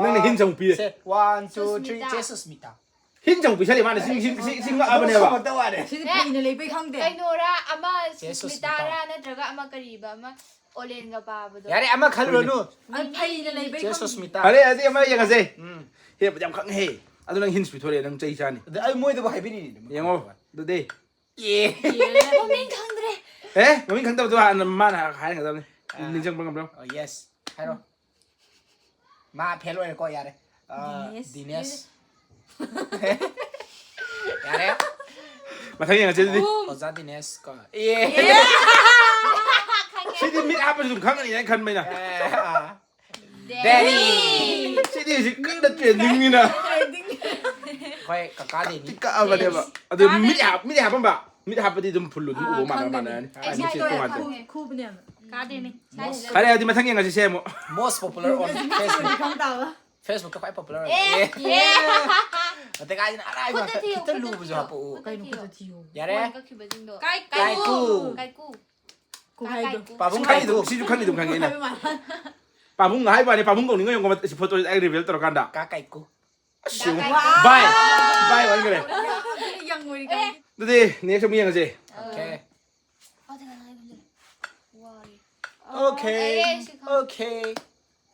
ꯅꯪꯅ ꯍꯤꯟ ꯑꯃꯨꯛ ꯄꯤꯔꯦ꯫ ꯁꯦ, ꯋꯥꯟ, ꯇꯨ, ꯊ꯭ꯔꯤ, ꯁꯨꯁꯃꯤꯇꯥ꯫ ꯆꯦ ꯁꯨꯁꯃꯤꯇꯥ꯫ ꯍꯤꯟ ꯑꯃꯨꯛ ꯄꯤꯁꯜꯂꯦ ꯃꯥꯅ ꯁꯤ, ꯁꯤ, ꯁꯤ, ꯁꯤ ꯉꯛꯑꯕꯅꯦꯕ꯫ ꯈꯨꯝꯃꯛꯇ ꯋꯥꯅꯦ꯫ ꯁꯤꯗꯤ ꯐꯩꯅ ꯂꯩꯕꯩ ꯈꯪꯗꯦ꯫ ꯀꯩꯅꯣꯔꯥ ꯑꯃ ꯆꯦ ꯁꯨꯁꯃꯤꯇꯥꯔꯥ ꯁꯨꯁꯃꯤꯇꯥ꯫ ꯅꯠꯇ꯭ꯔꯒ ꯑꯃ ꯀꯔꯤꯕ ꯑꯃ ꯑꯣꯂꯦꯟꯒ ꯄꯥꯕꯗꯣ꯫ ꯌꯥꯔꯦ, ꯑꯃ ꯈꯜꯂꯨꯔꯅꯨ꯫ ꯑꯩ ꯐꯩꯅ ꯂꯩꯕꯩ ꯆꯦ ꯈꯪꯗꯦ꯫ ꯁꯨꯁꯃꯤꯇꯥ꯫ ꯐꯔꯦ, ꯑꯗꯨꯗꯤ ꯑꯃ ꯌꯦꯡꯉꯁꯦ꯫ ꯎꯝ꯫ ꯍꯦꯟꯕꯗꯤ ꯌꯥꯝ ꯈꯪꯉꯦꯍꯦ꯫ ꯑꯗꯨ ꯅꯪ ꯍꯤꯟꯁ ꯄꯤꯊꯣꯔꯛꯑꯦ, ꯅꯪ ꯆꯩ ꯆꯥꯅꯤ꯫ ꯑꯗ ꯑꯩ ꯃꯣꯏꯗꯕꯨ ꯍꯥꯏꯕꯤꯔꯤꯅꯦ꯫ ꯌꯦꯡꯉꯣ, ꯑꯗꯨꯗꯤ꯫ ꯑꯦ꯫ ꯃꯃꯤꯡ ꯈꯪꯗ꯭ꯔꯦ꯫ ꯑꯦ, ꯃꯃꯤꯡ ꯈꯪꯗꯕꯗꯣ ꯍꯥꯟꯅ ꯃꯥꯅ ꯍꯥꯏꯒꯗꯕꯅꯤ꯫ ꯑꯥ꯫ ꯅꯤꯡꯁꯤꯡꯕ ꯉꯝꯕ꯭ꯔꯣ? ꯑꯣ, ꯌꯦꯁ꯫ ꯍꯥꯏꯔꯣ꯫ ꯃꯥ ꯐꯦꯜ ꯑꯣꯏꯔꯦꯀꯣ, ꯌꯥꯔꯦ꯫ ꯑ, ꯗꯤꯅꯦꯁ꯫ ꯗꯤꯅꯦꯁ꯫ ꯌꯥꯔꯦ꯫ ꯃꯊꯪ ꯌꯦꯡꯉꯁꯦ ꯑꯗꯨꯗꯤ꯫ ꯑꯍꯨꯝ꯫ ꯑꯣꯖꯥ ꯗꯤꯅꯦꯁ ꯀꯣ꯫ ꯑꯦ꯫ ꯁꯤꯗꯤ ꯃꯤꯠ ꯍꯥꯞꯄꯁꯨ ꯑꯗꯨꯝ ꯈꯪꯒꯅꯤ ꯍꯥꯏꯅ ꯈꯟꯕꯩꯅ꯫ ꯑꯦ, ꯑꯥ꯫ ꯗꯦꯅꯤ꯫ ꯁꯤꯗꯤ ꯍꯧꯖꯤꯛ ꯀꯟꯅ ꯇ꯭ꯔꯦꯟꯗꯤꯡꯅꯤꯅ꯫ ꯍꯣꯏ, ꯀꯀꯥ ꯗꯦꯅꯤ꯫ ꯀꯛꯑꯕꯅꯦꯕ꯫ ꯑꯗꯨ ꯃꯤꯠ ꯍꯥꯞ ꯃꯤꯠ ꯍꯥꯞꯄꯝꯕ꯫ ꯃꯤꯠ ꯍꯥꯞꯄꯗꯤ ꯑꯗꯨꯝ ꯐꯨꯜ ꯑꯗꯨꯝ ꯑꯥ, ꯎꯕ ꯃꯥꯟꯅ ꯈꯪꯒꯅꯤ꯫ ꯃꯥꯟꯅꯔꯅꯤ꯫ ꯑꯩꯁꯦ ꯃꯤꯠꯁꯦ ꯍꯥꯏꯗꯣꯏꯔꯥ? ꯇꯣꯉꯥꯟ ꯇꯣꯉꯥꯟ꯫ ꯈꯪꯉꯦ꯫ ꯈꯨꯕꯅꯦꯕ꯫ ꯀꯥꯗꯦꯅꯤ꯫ ꯐꯔꯦ ꯑꯗꯨꯗꯤ ꯃꯊꯪ ꯌꯦꯡꯉꯁꯤ ꯁꯦ ꯑꯃꯨꯛ꯫ Most popular on Facebook꯫ ꯈꯪ ꯇꯥꯕ꯫ Facebook ꯈ꯭ꯋꯥꯏ popular ꯑꯦ, ꯑꯣꯏꯕ꯫ ꯑꯦ꯫ ꯑꯇꯩ ꯀꯥꯏꯗꯅ ꯑꯔꯥꯏꯕ ꯈꯨꯠꯇ ꯉꯥꯛꯇ ꯊꯤꯌꯨ, ꯈꯤꯇ ꯈꯨꯠꯇ ꯂꯨꯕꯁꯨ ꯊꯤꯌꯨ, ꯍꯥꯄꯛꯎ꯫ ꯈꯨꯠꯇ ꯀꯩꯅꯣ ꯊꯤꯌꯨ꯫ ꯈꯨꯠꯇ ꯊꯤꯌꯨ? ꯌꯥꯔꯦ꯫ ꯃꯣꯏ ꯀꯛꯈꯤꯕꯁꯤꯡꯗꯣ꯫ ꯀꯥꯏ ꯀꯥꯏꯀꯨ꯫ ꯀꯥꯏꯀꯨ꯫ ꯀꯨꯍꯥꯏꯗꯣ꯫ ꯄꯥꯕꯨꯡ ꯀꯥꯏꯀꯨ꯫ ꯀꯥꯏꯗꯣ꯫ ꯁꯤꯁꯨ ꯈꯪꯉꯤꯗꯨꯝ ꯈꯪꯉꯦ ꯑꯩꯅ꯫ ꯍꯥꯏꯕ ꯃꯥꯜꯂꯦ꯫ ꯄꯥꯕꯨꯡ ꯍꯥꯏꯕ ꯋꯥꯅꯤ, ꯄꯥꯕꯨꯡ ꯀꯧꯅꯤꯡꯉꯥꯏ ꯌꯦꯡꯉꯣ, ꯁꯤ ꯐꯣꯇꯣꯁꯤ ꯑꯩ reveal ꯇꯧꯔꯀꯥꯟꯗ꯫ ꯀꯥ ꯀꯥꯏꯀꯨ꯫ ꯑꯁ, ꯌꯦꯡꯉꯣ꯫ ꯋꯥ! ꯕꯥꯏ! ꯕꯥꯏ ꯑꯣꯟꯈ꯭ꯔꯦ꯫ ꯌꯥꯝ ꯑꯣꯏꯔꯤꯀꯥꯟꯒꯤ꯫ ꯑꯗꯨꯗꯤ next ꯑꯃꯨꯛ ꯌꯦꯡꯉꯁꯦ꯫ Okay꯫ ꯑꯣ, ꯇꯦ ꯀꯅꯥ ꯍꯥꯏꯕ ꯂꯩ? ꯋꯥꯔꯦ꯫ Okay꯫ ꯑꯦ, ꯁꯤ ꯈꯪꯉꯦ꯫ Okay꯫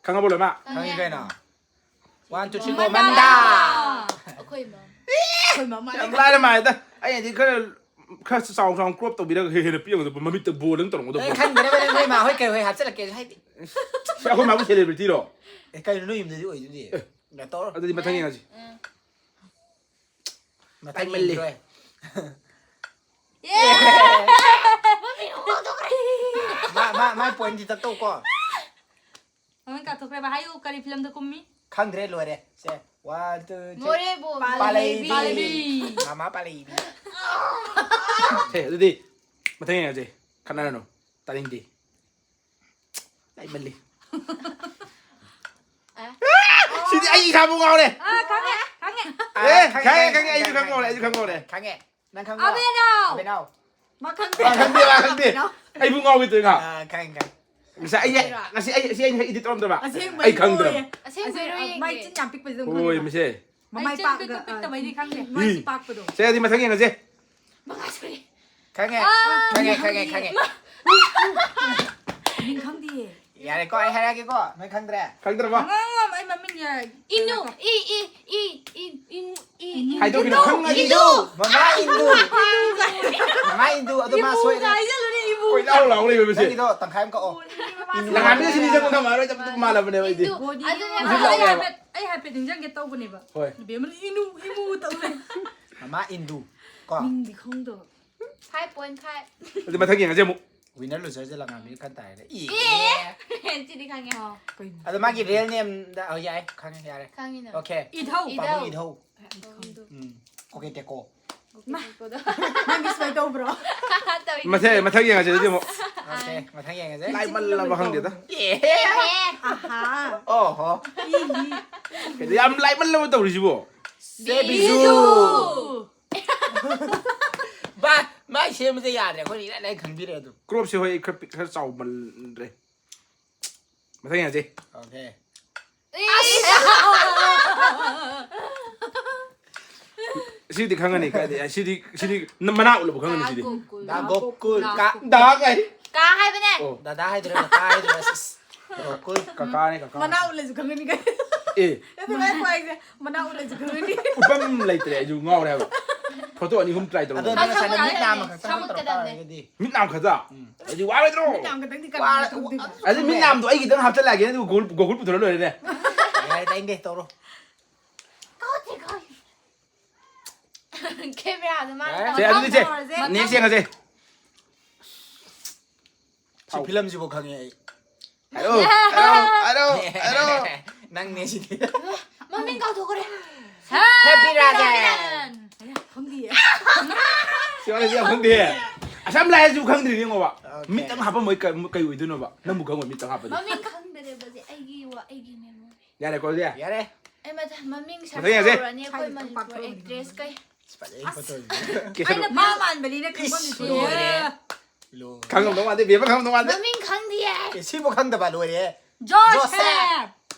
ꯈꯪꯉꯕꯣ ꯂꯣꯏꯃꯛ? ꯈꯪꯉꯤ ꯀꯩꯅꯣ꯫ One, two, three, go, ꯃꯟꯗꯥ꯫ ꯃꯟꯗꯥ꯫ ꯑꯩꯈꯣꯏ ꯃꯝ꯫ ꯑꯩꯈꯣꯏ ꯃꯃꯥ꯫ ꯌꯥꯝ ꯂꯥꯏꯔ ꯃꯥꯜꯂꯦꯗ꯫ ꯑꯩꯅꯗꯤ ꯈꯔ ꯈꯔ ꯆꯥꯎ ꯆꯥꯎꯅ crop ꯇꯧꯕꯤꯔꯒ ꯍꯦ-, ꯍꯦꯟꯅ ꯄꯤꯛꯑꯝꯒꯗꯕ, ꯃꯃꯤꯠꯇ ꯕꯣꯜ ꯑꯃ ꯇꯧꯔꯝꯒꯗꯕ꯫ ꯅꯪ ꯈꯪꯗꯅꯕ ꯅꯪ ꯅꯣꯏ ꯃꯥ ꯍꯣꯏ ꯀꯩ ꯍꯣꯏ ꯍꯥꯞꯆꯤꯜꯂꯛꯀꯦꯁꯨ ꯍꯥꯏꯗꯦ꯫ ꯁꯤ ꯑꯩꯈꯣꯏ ꯃꯥꯕꯨ celebrityꯔꯣ? ꯑꯦ, ꯀꯩꯅꯣ ꯅꯣꯏ ꯌꯨꯝꯗꯗꯤ ꯑꯣꯏꯗꯨꯗꯤ꯫ ꯌꯥꯇꯧꯔꯣ꯫ ꯑꯗꯨꯗꯤ ꯃꯊꯪ ꯌꯦꯡꯉꯁꯤ꯫ ꯎꯝ꯫ ꯃꯊꯪ ꯇꯥꯏꯃꯜꯂꯤ꯫ ꯌꯦꯡꯈꯤꯔꯣꯏ꯫ ꯌꯦ! ꯃꯥ, ꯃꯥ, ꯃꯥꯏ pointꯗꯤ ꯇꯠꯇꯧꯀꯣ꯫ ꯃꯃꯤꯡ ꯀꯥꯎꯊꯣꯛꯈ꯭ꯔꯦꯕ꯫ ꯍꯥꯏꯌꯨ, ꯀꯔꯤ filmꯗ ꯀꯨꯝꯃꯤ? ꯈꯪꯗ꯭ꯔꯦ, ꯂꯣꯏꯔꯦ꯫ ꯁꯦ, one, two, three꯫ ꯃꯣꯔꯦꯕꯣ꯫ ꯄꯥꯂꯩꯕꯤ꯫ ꯄꯥꯂꯩꯕꯤ꯫ ꯃꯃꯥ ꯄꯥꯂꯩꯕꯤ꯫ ꯁꯦ, ꯑꯗꯨꯗꯤ ꯃꯊꯪ ꯌꯦꯡꯉꯁꯦ꯫ ꯈꯠꯅꯔꯅꯨ꯫ ꯇꯥꯅꯤꯡꯗꯦ꯫ ꯂꯥꯏꯃꯜꯂꯤ꯫ ꯑꯦ? ꯁꯤꯗꯤ ꯑꯩ ꯏꯁꯥꯕꯨ ꯉꯥꯎꯔꯦ꯫ ꯑꯥ, ꯈꯪꯉꯦ, ꯈꯪꯉꯦ꯫ ꯑ, ꯑꯦ, ꯈꯪꯉꯦ, ꯈꯪꯉꯦ, ꯈꯪꯉꯦ, ꯈꯪꯉꯦ, ꯑꯩꯁꯨ ꯈꯪꯉꯦ, ꯈꯪꯍꯧꯔꯦ, ꯑꯩꯁꯨ ꯈꯪꯉꯦ, ꯈꯪꯍꯧꯔꯦ꯫ ꯈꯪꯉꯦ꯫ ꯅꯪ ꯈꯪꯕ꯭ꯔꯣ? ꯑꯕꯦꯅꯥꯎ꯫ ꯑꯕꯦꯅꯥꯎ꯫ ꯃꯥ ꯈꯪꯗꯦ꯫ ꯃꯥ ꯈꯪꯗꯦ, ꯃꯥ ꯈꯪꯗꯦ꯫ ꯑꯩꯕꯨ ꯉꯥꯎꯕꯤꯗꯣꯏ ꯉꯥ꯫ ꯑ, ꯈꯪꯉꯦ, ꯈꯪꯉꯦ꯫ ꯉꯁꯥꯏ ꯑꯩ, ꯉꯁꯤ ꯑꯩ, ꯉꯁꯤ ꯑꯩꯅ edit ꯇꯧꯔꯝꯗꯕ꯫ ꯑꯁꯦꯡꯕꯩ ꯑꯩ ꯈꯪꯗ꯭ꯔꯕ꯫ ꯂꯣꯏꯔꯦ꯫ ꯑꯁꯦꯡꯕꯩꯔꯣ ꯑꯁꯦꯡ-, ꯌꯦꯡꯒꯦ꯫ ꯃꯥꯏ ꯆꯤꯟ ꯌꯥꯝ ꯄꯤꯛꯄꯁꯦ ꯑꯗꯨꯝ ꯍꯣꯏ, ꯈꯪꯉꯦꯕ꯫ ꯃꯁꯦ꯫ ꯃꯃꯥꯏ ꯑꯩ ꯆꯤꯟ ꯄꯥꯛ-, ꯄꯤꯛꯇꯨ ꯄꯤꯛꯇꯕꯩꯗꯤ ꯑ, ꯈꯪꯗꯦ꯫ ꯃꯥꯏꯁꯤ ꯎꯝ꯫ ꯄꯥꯛꯄꯗꯣ꯫ ꯈꯪꯉꯦ꯫ ꯑꯥ! ꯈꯪꯉꯦ, ꯈꯪꯉꯦ, ꯈꯪꯉꯦ꯫ ꯃꯤꯡ ꯈꯪꯗꯤꯌꯦ꯫ ꯌꯥꯔꯦꯀꯣ, ꯑꯩ ꯍꯥꯏꯔꯛꯑꯒꯦꯀꯣ꯫ ꯅꯣꯏ ꯈꯪꯗ꯭ꯔꯦ? ꯈꯪꯗ꯭ꯔꯕ? ꯑꯉꯥꯡ ꯑꯃ ꯑꯩ ꯃꯃꯤꯡ ꯌꯥ-, ꯏꯅꯨ, E, E, E, E, E, E, E, ꯍꯥꯏꯗꯣꯛꯈꯤꯅꯨ, ꯏꯅꯨ, ꯈꯪꯉꯗꯤ꯫ ꯏꯅꯨ꯫ ꯃꯃꯥ ꯏꯟꯗꯨ꯫ ꯃꯃꯥ ꯏꯟꯗꯨ, ꯑꯗꯨ ꯃꯥ ꯏꯕꯨ ꯁꯣꯏꯔꯦ꯫ ꯍꯥꯏꯖꯜꯂꯨꯅꯦ, ꯏꯕꯨ꯫ ꯀꯣꯏ ꯂꯥꯎ ꯂꯥꯎ ꯂꯩꯕ ꯃꯤꯁꯦ꯫ ꯅꯪꯒꯤꯗꯣ ꯇꯪꯈꯥꯏ ꯑꯃ ꯀꯛꯑꯣ꯫ ꯅꯍꯥꯟꯒꯩ ꯁꯤꯗꯤ ꯆꯠꯄ ꯉꯝꯃꯔꯣꯏ, ꯆꯠꯄ ꯃꯥꯜꯂꯕꯅꯦꯕ ꯑꯩꯗꯤ꯫ ꯏꯟꯗꯨ ꯑꯗꯨꯅꯦ ꯍꯧꯖꯤꯛ ꯑꯩ ꯂꯥꯛꯑꯦꯕ꯫ ꯍꯥꯏꯐꯦꯠ ꯑꯩ ꯍꯥꯏꯐꯦꯠ ꯅꯤꯡꯁꯤꯡꯒꯦ ꯇꯧꯕꯅꯦꯕ꯫ ꯍꯣꯏ꯫ ꯕꯦꯝꯃꯅ ꯏꯅꯨ ꯏꯃꯨ ꯇꯧꯔꯦ꯫ ꯃꯃꯥ ꯏꯟꯗꯨ ꯀꯣ꯫ ꯃꯤꯡꯗꯤ ꯈꯪꯗꯕ꯫ Five point five. ꯑꯗꯨ ꯃꯊꯪ ꯌꯦꯡꯉꯁꯦ ꯑꯃꯨꯛ꯫ Winner loserꯁꯦ ꯂꯪꯉꯥꯕꯤꯅ ꯈꯟ ꯇꯥꯔꯦ꯫ ꯑꯦ꯫ ꯁꯤꯗꯤ ꯈꯪꯉꯦ꯫ ꯀꯩꯅꯣ? ꯑꯗꯣ ꯃꯥꯒꯤ real nameꯗ ꯑ, ꯌꯥꯏ, ꯈꯪꯉꯦ, ꯌꯥꯔꯦ꯫ ꯈꯪꯉꯤꯅ꯫ Okay꯫ ꯏꯙꯧ꯫ ꯏꯙꯧ꯫ ꯄꯥꯕꯨꯡ ꯏꯙꯧ꯫ ꯈꯪꯗꯨ꯫ ꯎꯝ꯫ ꯀꯣꯀꯦ ꯇꯦꯀꯣ꯫ ꯀꯣꯀꯦ ꯇꯦꯀꯣꯗꯣ꯫ ꯅꯪꯗꯤ ꯁꯨꯃꯥꯏꯅ ꯇꯧꯕ꯭ꯔꯣ? ꯇꯧꯏ꯫ ꯃꯊꯪ ꯃꯊꯪ ꯌꯦꯡꯉꯁꯦ ꯑꯗꯨꯗꯤ ꯑꯃꯨꯛ꯫ Okay, ꯃꯊꯪ ꯌꯦꯡꯉꯁꯦ꯫ ꯂꯥꯏꯃꯜꯂꯕ ꯈꯪꯗꯦꯗ꯫ ꯑꯦꯍꯦ꯫ ꯑꯍꯥ꯫ ꯑꯣꯍꯣ꯫ ꯀꯩꯅꯣ ꯌꯥꯝ ꯂꯥꯏꯃꯜꯂꯕ ꯇꯧꯔꯤꯁꯤꯕꯣ꯫ ꯁꯦ ꯕꯤꯖꯨ꯫ ꯚꯥꯏ, ꯃꯥꯏ ꯁꯦꯝꯕꯁꯦ ꯌꯥꯗ꯭ꯔꯦ꯫ ꯑꯩꯈꯣꯏꯅ ꯏꯔꯥꯏ ꯂꯥꯏ ꯈꯪꯕꯤꯔꯦ ꯑꯗꯨꯝ꯫ Cropꯁꯦ ꯍꯣꯏ ꯈꯔ ꯄꯤꯛ-, ꯈꯔ ꯆꯥꯎꯃꯜꯂꯦ꯫ ꯃꯊꯪ ꯌꯦꯡꯉꯁꯦ꯫ Okay꯫ ꯁꯤꯗꯤ ꯈꯪꯉꯅꯤ ꯀꯥꯏꯗꯤ꯫ ꯁꯤꯗꯤ ꯁꯤꯗꯤ ꯅ-, ꯃꯅꯥ ꯎꯠꯂꯕ ꯈꯪꯉꯅꯤ ꯁꯤꯗꯤ꯫ ꯒꯣꯀꯨꯜ꯫ ꯗꯥ ꯒꯣꯀꯨꯜ꯫ ꯀꯥ-, ꯗꯥ ꯀꯥꯏ꯫ ꯀꯥ ꯍꯥꯏꯕꯅꯦ꯫ ꯑꯣ, ꯗꯥꯗꯥ ꯍꯥꯏꯗꯣꯏꯔꯥ ꯀꯀꯥ ꯍꯥꯏꯗꯣꯏꯔꯥ? ꯁꯤꯁ꯫ ꯒꯣꯀꯨꯜ꯫ ꯀꯀꯥꯅꯦ ꯀꯀꯥ꯫ ꯃꯅꯥ ꯎꯠꯂꯁꯨ ꯈꯪꯒꯅꯤ ꯀꯩ꯫ ꯑꯦ꯫ ꯑꯗꯨ ꯃꯥꯏ ꯈ꯭ꯋꯥꯏꯁꯦ ꯃꯅꯥ ꯎꯠꯂꯁꯨ ꯈꯪꯒꯅꯤ꯫ ꯎꯠꯐꯝ ꯂꯩꯇ꯭ꯔꯦ ꯑꯩꯁꯨ ꯉꯥꯎꯔꯦ ꯍꯥꯏꯕ꯫ Photo ꯑꯅꯤ ꯑꯍꯨꯝ try ꯑꯗꯣ ꯇꯧꯔꯝꯃꯦ꯫ ꯅꯪ ꯉꯁꯥꯏ ꯁꯃꯨꯗ꯭ꯔ ꯃꯤꯠ ꯅꯥꯝꯃ ꯍꯥꯏꯁꯦ ꯈꯛꯇꯪ ꯇꯧꯔꯛ ꯁꯃꯨꯗ꯭ꯔꯗꯅꯦ꯫ ꯇꯥꯔꯒꯗꯤ꯫ ꯃꯤꯠ ꯅꯥꯝ ꯈꯛꯇ꯫ ꯑꯗꯨꯗꯤ ꯋꯥꯔꯣꯏꯗ꯭ꯔꯣ? ꯃꯤꯠ ꯅꯥꯝ ꯈꯛꯇꯪꯗꯤ ꯋꯥ-, ꯀꯅꯥ ꯈꯪꯗꯣꯏꯕ? ꯑꯗꯨ ꯃꯤꯠ ꯅꯥꯝꯗꯣ ꯑꯩꯒꯤꯗꯪ ꯍꯥꯞꯆꯜꯂꯛꯑꯒꯦ ꯑꯗꯨꯒ ꯒꯣꯜ ꯒꯣꯜ ꯄꯨꯊꯣꯔꯛ ꯂꯣꯏꯔꯦꯅꯦ꯫ ꯌꯥꯔꯦ, ꯇꯥꯏꯅꯤꯡꯗꯦ, ꯇꯧꯔꯣ꯫ ꯀꯦꯃꯦꯔꯥꯗꯣ ꯃꯥꯅ ꯌꯥꯔꯦ꯫ ꯁꯦ ꯑꯗꯨꯗꯤ ꯆꯦ ꯇꯧꯔꯁꯦ꯫ Next ꯌꯦꯡꯉꯁꯦ꯫ ꯁꯤ ꯐꯤꯂꯝꯁꯤꯕꯨ ꯈꯪꯉꯦ ꯑꯩ꯫ ꯍꯥꯏꯔꯣ ꯍꯥꯏꯔꯣ ꯍꯥꯏꯔꯣ ꯍꯥꯏꯔꯣ꯫ ꯅꯪꯅꯦ ꯁꯤꯗꯤ꯫ ꯃꯃꯤꯡ ꯀꯥꯎꯊꯣꯛꯈ꯭ꯔꯦ꯫ Happy Rajan꯫ ꯑꯌꯥ, ꯈꯪꯗꯤꯌꯦ꯫ ꯁꯤ ꯋꯥꯔꯤꯁꯦ ꯌꯥꯝ ꯈꯪꯗꯦ꯫ ꯑꯁꯝ ꯂꯥꯏꯔꯁꯨ ꯈꯪꯗ꯭ꯔꯤꯅꯦ ꯌꯦꯡꯉꯣꯕ꯫ Okay. ꯃꯤꯠꯇꯪ ꯍꯥꯞꯄꯝꯃꯣꯏ ꯀ-, ꯀꯩ ꯑꯣꯏꯗꯣꯏꯅꯣꯕ? ꯅꯪꯕꯨ ꯈꯪꯉꯣꯏ ꯃꯤꯠꯇꯪ ꯍꯥꯞꯄꯗꯤ꯫ ꯃꯃꯤꯡ ꯈꯪꯗꯔꯦꯕꯁꯦ ꯑꯩꯒꯤ ꯋꯥ ꯑꯩꯒꯤ memory꯫ ꯌꯥꯔꯦꯀꯣ ꯑꯗꯨꯗꯤ꯫ ꯌꯥꯔꯦ꯫ ꯑꯩ ꯃꯊꯪ ꯃꯃꯤꯡ ꯃꯊꯪ ꯌꯦꯡꯁꯦ꯫ ꯁꯔꯁꯥꯎꯔꯅꯤ ꯑꯩꯈꯣꯏ ꯁꯥꯏꯗ ꯃꯅꯤꯄꯨꯔ ꯄꯥꯛꯊꯣꯛꯑꯅꯤ꯫ Actress ꯀꯩ꯫ ꯐꯖꯩ ꯐꯣꯇꯣꯁꯤꯗꯤ꯫ ꯀꯦꯁꯦꯠ ꯑꯩꯅ ꯃꯥ ꯃꯥꯟꯕꯅꯤꯅ ꯈꯪꯐꯝ ꯏꯁ, ꯊꯣꯛꯑꯦ꯫ ꯂꯣꯏꯔꯦ꯫ ꯂꯣꯏꯔꯦ꯫ ꯈꯪꯉꯝꯗꯧ ꯃꯥꯟꯗꯦ, ꯕꯦꯕ ꯈꯪꯉꯝꯗꯧ ꯃꯥꯟꯗꯦ꯫ ꯃꯃꯤꯡ ꯈꯪꯗꯤꯌꯦ꯫ ꯑꯦ, ꯁꯤꯕꯨ ꯈꯪꯗꯕ ꯂꯣꯏꯔꯦ꯫ ꯖꯣꯁꯦꯐ꯫